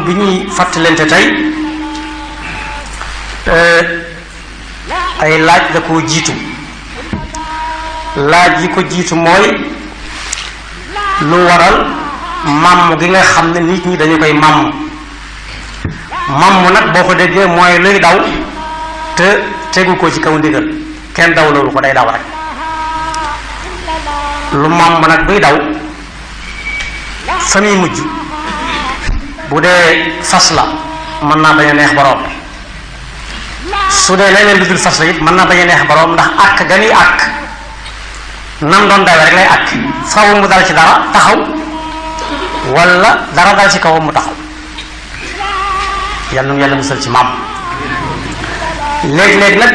bi ñuy fàttalante tey ay laaj da koo jiitu. laaj yi ko jiitu mooy lu waral màmm gi nga xam ne nit ñi dañu koy màmm. màmm nag boo ko déggee mooy luy daw te tegu ko ci kaw ndigal kenn daw loolu ko day daw rek. lu màmm nag buy daw fa muy mujj bu dee fas la mën naa bañ a neex boroom, su dee leneen lu dul fas la it mën naa bañ a neex boroom, ndax àkk gani àkk nam doon dawe rek lay àkk faw mu dal ci dara taxaw walla dara dal ci kawam mu taxaw. yàlla nu yàlla musal ci màmm. léeg-léeg nag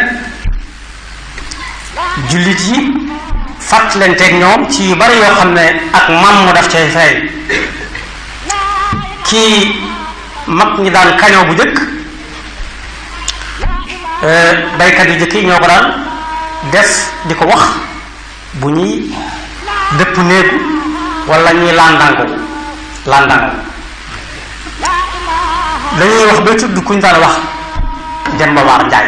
jullit yi fàttalanteeg ñoom ci yu bari yoo xam ne ak màmm daf cay feeñ. kii mag ñi daan kañoo bu jëkk baykat yu jëkk yi ñoo ko daan def di ko wax bu ñuy dëpp néegu walla ñuy landango dañuy wax ba tudd kuñ daan wax dem ba waar njaay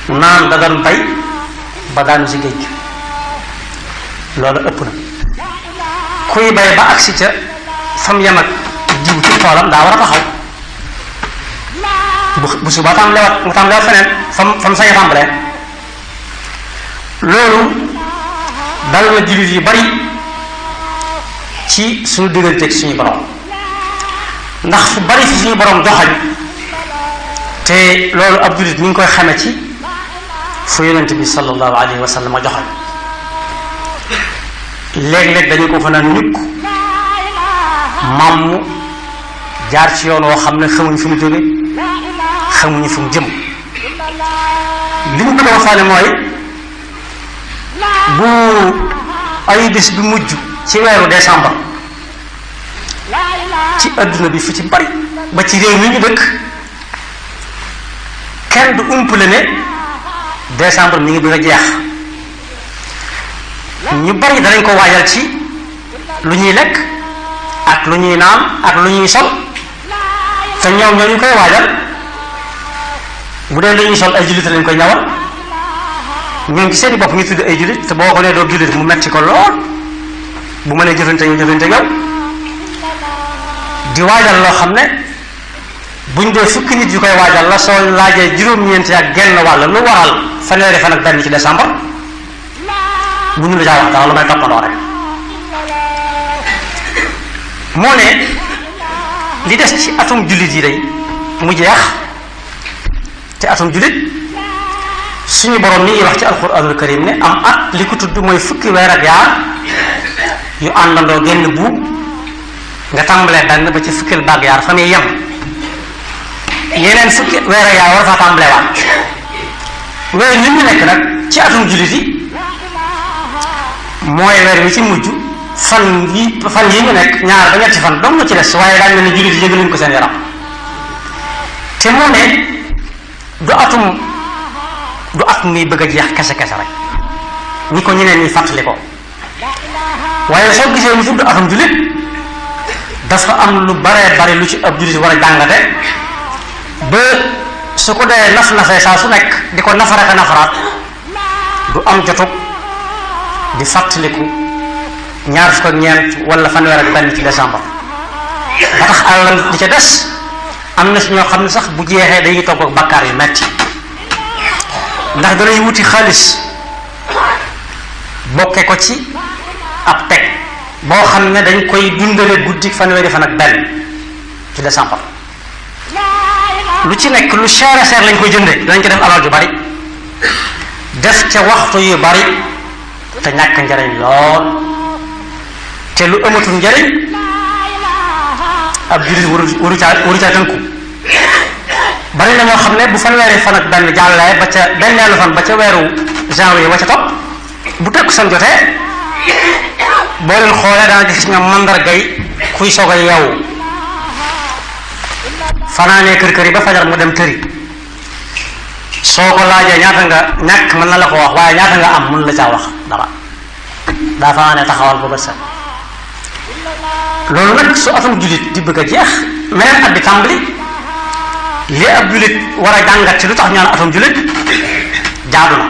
naan da doon bay ba daanu si géej gi. loolu ëpp na. kuy bay ba agsi ca fam yem ak jiw ci toolam daa war a taxaw bu suba tam lewat feneen fam sañ a tàmbalee. loolu dal na jullit yu bari ci suñu digganteeg suñu borom, ndax fu bari fi suñu borom joxañ te loolu ab jullit ñu ngi koy xame ci fu yonent bi sallallahu alayhi wa sallam joxañ. léeg-léeg dañu ko fa naan ñukk màmm jaar ci yoon woo xam ne xamuñ fi mu jóge xamuñu fi mu jëm. li mu bëgg a waxtaane mooy bu ay bés bi mujj ci weeru décembre ci adduna bi fu ci bari ba ci réew mi ñu dëkk kenn du umpale ne décembre mi ngi bëgg a jeex. ñu bari danañ ko waajal ci lu ñuy lekk ak lu ñuy naan ak lu ñuy sol, te ñoom ñoo ñu koy waajal bu dee lu ñuy sol ay jullit lañ koy ñawal. ñoom ci seeni bopp ñu tudd ay jullit te boo ko nee doo jullit mu metti ko lool bu mënee jëfante ñu jëfante yow di waajal loo xam ne buñ dee fukki nit yu koy waajal la soo laajee juróom-ñeenti ak genn wàll lu waral fanweeri fan ak benn ci décembre bu ñu la jaa wax dara lu may toppandoo rek. moo ne li des ci atum jullit yi day mu jeex te atum jullit suñu borom mi ngi wax ci alquranul karim ne am at li ko tudd mooy fukki weer ak yaar yu àndandoo génn buub nga tàmbalee benn ba ci fukkil baag yaar fa muy yem yeneen fukki weer ak yaar war faa tàmbalee waat. weer li ñu nekk nag ci atum jullit yi mooy weer wi ci mujj fan yi ñu nekk ñaar ba ñetti fan dong ci des waaye daañu ne jullit yi yëgaluñ ko seen yaram te moo ne du at muy bëgg a jeex kese rek ni ko ñeneen ñi fàttali ko waaye soo gisee ñu tudd atum jullit dafa am lu baree bari lu ci ab jullit war a jàngate ba su ko dee nafee saa su nekk di ko nafaraka nafaraat du am jotug di fàttaliku ñaar fukk ak ñeent wala fanweer ak benn ci décembre. ba tax àllam di ca des am na si ñoo xam ne sax bu jeexee dañuy togg ak bakkaar yu metti ndax danay wuti xaalis bokke ko ci ab teg boo xam ne dañ koy dundale guddi fanweeri fan ak benn ci décembre. lu ci nekk lu cher lañ koy jënde danañ ko def alal ju bari def ca waxtu yu bari te ñàkk njariñ lool te lu amatul njariñ ab jullit waru caa tënku. bari na ñoo xam ne bu fanweeri fan ak benn jàllee ba ca benneelu fan ba ca weeru janvier ba ca topp bu tekku san jotee boo leen xoolee dana gis ñoom mandargay kuy soog a yeewu fanaanee kër yi ba fajar mu dem tëri. soo ko laajee ñaata nga ñàkk mën na la ko wax waaye ñaata nga am mën la caa wax dara daa fanaanee taxawal ba bët set. loolu nag su atum jullit di bëgg a jeex meneen at bi tàmbali li ab jullit war a jàngat ci lu tax ñaan atum jullit jaadu na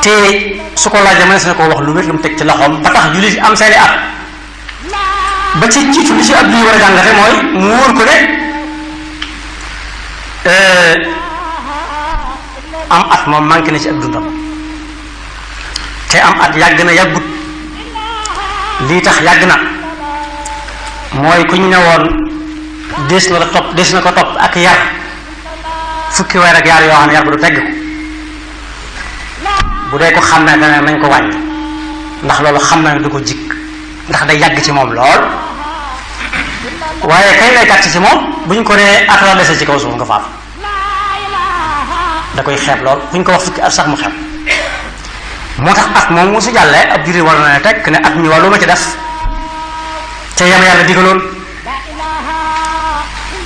te su ko laajee mënees na ko wax lu wér lu mu teg ci loxoom ba tax jullit am seeni at ba ci jiitu li ci ab jullit war a jàngate mooy mu wóor ko ne am at moom manqué na ci ak dundam te am at yàgg na yàggut lii tax yàgg na mooy ku ñu ne woon des na ko topp ak yar fukki weer ak yar yoo xam ne yar bu du tegg ko bu dee ko xam ne dana nañ ko wàññi ndax loolu xam na ne du ko jikk ndax day yàgg ci moom lool waaye kay lay gàtt ci moom bu ñu ko nee at la dese ci kaw suuf nga faatu da koy xeeb lool bu ñu ko wax fukki at sax mu xeeb moo tax at moom mu su jàllee ab jullit war na ne tekk ne at mi wàllu ma ci def te yàlla digaloon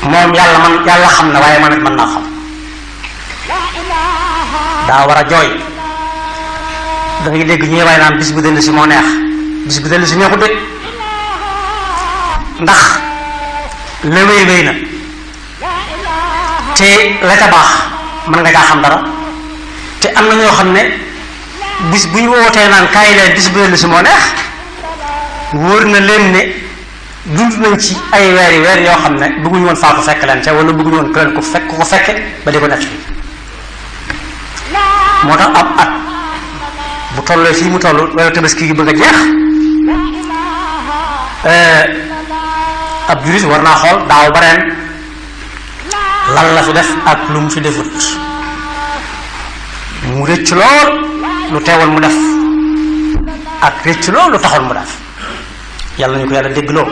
moom yàlla xam na waaye man it mën naa xam daa war a jooy da ngay dégg ñuy waaye naan bis bu dellu si moo neex bis bu dellu si neexut de ndax la wéy na te la ca baax mën nga caa xam dara te am na ñoo xam ne bis bu ñu wootee naan kaay leen bis bu dellu si moo neex wóor na leen ne dund nañ ci ay weer yoo xam ne bëgguñu woon faatu fekk leen ca wala bëgguñu woon keneen ku ko fekke ba di ko nekk moo tax ab at bu tollee fii mu toll wala tabaski gi bëgg a jeex ab jurit war naa xool daaw ba ren lan la fi def ak lu mu fi defut mu rëcc lool lu teewoon mu def ak rëcc lool lu taxoon mu def yàlla ñu ko yàlla déggloo